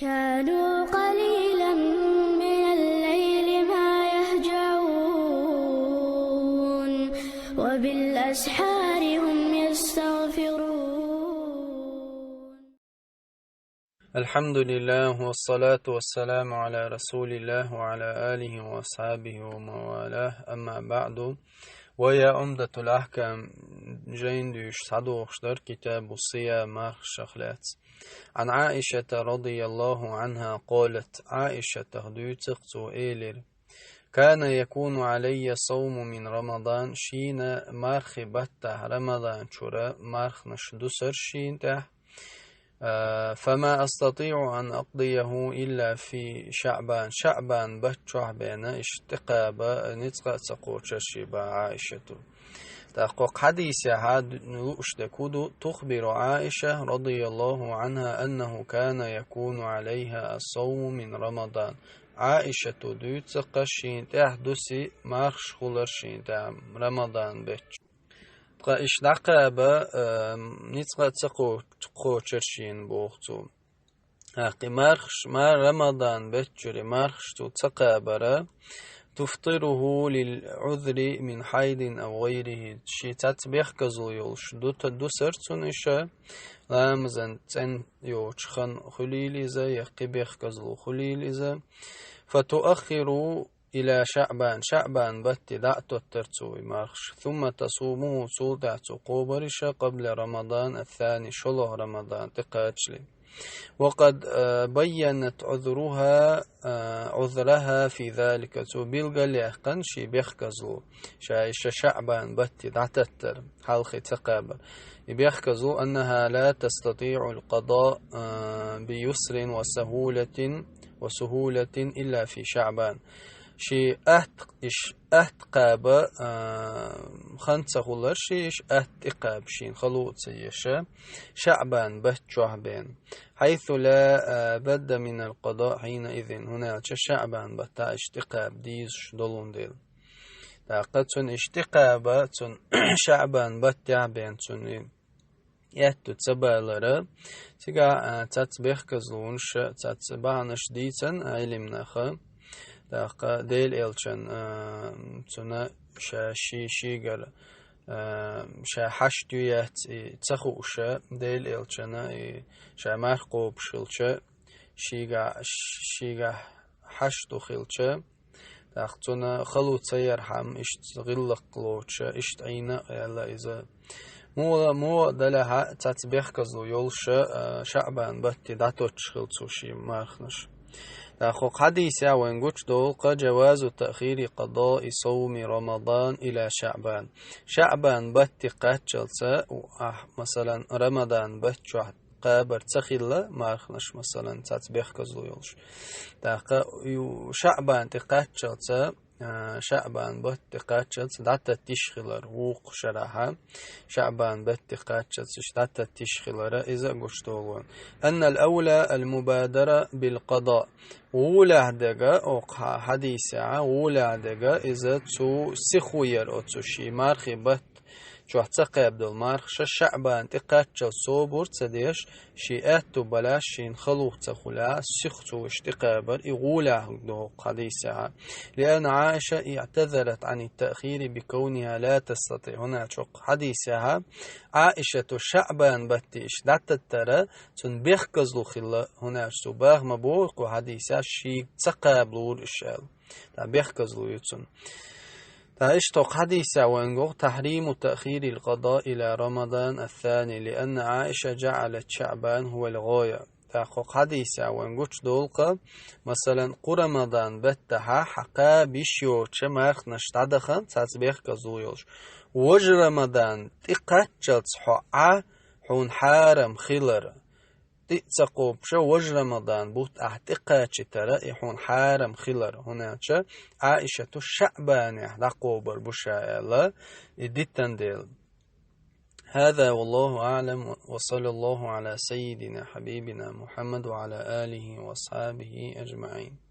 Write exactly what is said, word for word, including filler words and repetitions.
كانوا قليلا من الليل ما يهجعون، وبالأسحار هم يستغفرون. الحمد لله، والصلاة والسلام على رسول الله وعلى آله وأصحابه ومن والاه، أما بعد. ويا عمدة الأحكام جين دوش صدوخش در كتاب الصيام مارخشخ لاتس. عن عائشة رضي الله عنها قالت، عائشة تخدو تقصو إيلر: كان يكون علي صوم من رمضان، شينا مارخي بتح رمضان شورا مارخنش دوسر شين تح. آه، فما أستطيع أن أقضيه إلا في شعبان. شعبان بتشوح بينا اشتقابة نتقى تقوتش شيبا عائشة. تحقق حديث هاد نوش دكودو تخبر عائشة رضي الله عنها أنه كان يكون عليها الصوم من رمضان. عائشة دوتسقى شين تحدثي مارخش خلر شين تام رمضان بتش. تقا إش دقابة، آم، نتقى تقو-، تقوتش شين بوغتو. هاقي مارخش، ما رمضان بتشري مارخش تو تقابرة، تفطره للعذر من حيض أو غيره. شي تات بيخكزو يولش دو ت-، دو سرتون إشا، لامزن تن يوچ خن خليليزا، يقي بيخكزو خليليزا. فتؤخر إلى شعبان، شعبان بتي دعتو الترتوي مارخش. ثم تصومه سول دعتو قوبرشا قبل رمضان الثاني، شلوه رمضان تقاتشلي. وقد، آه، بينت عذرها، آه، عذرها في ذلك. تو بيلغا ليخقن شي بيخكزو. شا إشا شعبان بتي دعتتر حلخي تقابر. بيخكزو أنها لا تستطيع القضاء، آه، بيسر وسهولة، وسهولة إلا في شعبان. شي أهت إش أهت قابة، آه، خنسة خلر شي إش أهت إقاب شين خلو تسيشة. شعبان بتشوه بين. حيث لا، آه، بد من القضاء حينئذ. هنا شعبان بتاع إش إقاب ديز دولون ديل. تاقة تون إش إقابة تون شعبان بتاع بين تون يأتو تسبالرا. تيغا، آه، تات بيخكزلون ش-، تات بانش ديتن علمناخ. تاقة ديل إلچن، آه، تون شا شي شيغر، آه، شا حشتو يات، إي، تخوش، ديل إلچن، إي، شا مارخ قوبشلچ، شيغا، شيغا حشتو خلچ. تاقة تون خلو تسير حم إشت غلق لوچ، إشت عينا يلا إذا. مو، مو دلها تات بيخكزلو يولش، آه، شعبان بتي داتوچ خلصو شي مارخنش. تاخو حديث يا وين قوش دولق جواز تأخير قضاء صوم رمضان إلى شعبان. شعبان بتي قاتشلسا، و، آه، مثلا رمضان بتشوح قابر تسخيلا مارخنش مثلا تات بيخكزلو يولش. تاقة يو شعبان تقاتشلسا، آه، شعبان بتي قاتشلسا دعتا تشخلر ووق شراحة. شعبان بتي قاتشلسا دعتا تشخلر إذا قشتولون. أن الأولى المبادرة بالقضاء. ولا دقا أو ق-، حديثة، ولا دقا إذا تو سخوير أو تو شي مارخي بت شو تقابدل مارخش شعبان تقاتشل صوبر تديش شي أتو بلاش شين خلوق تخلا سختو اشتقابر إغولا دو قديسها. لأن عائشة اعتذرت عن التأخير بكونها لا تستطيع. هنا شق حديثها عائشة شعبان بتيش دعت الترى تن بيخكزلو خلا هنا سباغ مبوق وحديثها شي تقابلور إشال. تا بيخكزلو يتسن. تا إشتوق حديثة وينغوغ تحريم تأخير القضاء إلى رمضان الثاني، لأن عائشة جعلت شعبان هو الغاية. تا خوق حديثة وينغوش دولقة، مثلا، قو رمضان بتها حقا بيشيوتش مارخنش تعدخن، ساعت بيخكزلو يولش. وج رمضان تقاتشلت حقا حون حارم خلر. تي تسقوب شو وج رمضان بوت أحتقاتش ترى إحون حارم خلر هناك عائشة الشعباني أحد قوبر بشايلا إدتن ديل. هذا والله أعلم، وصلى الله على سيدنا حبيبنا محمد وعلى آله وأصحابه أجمعين.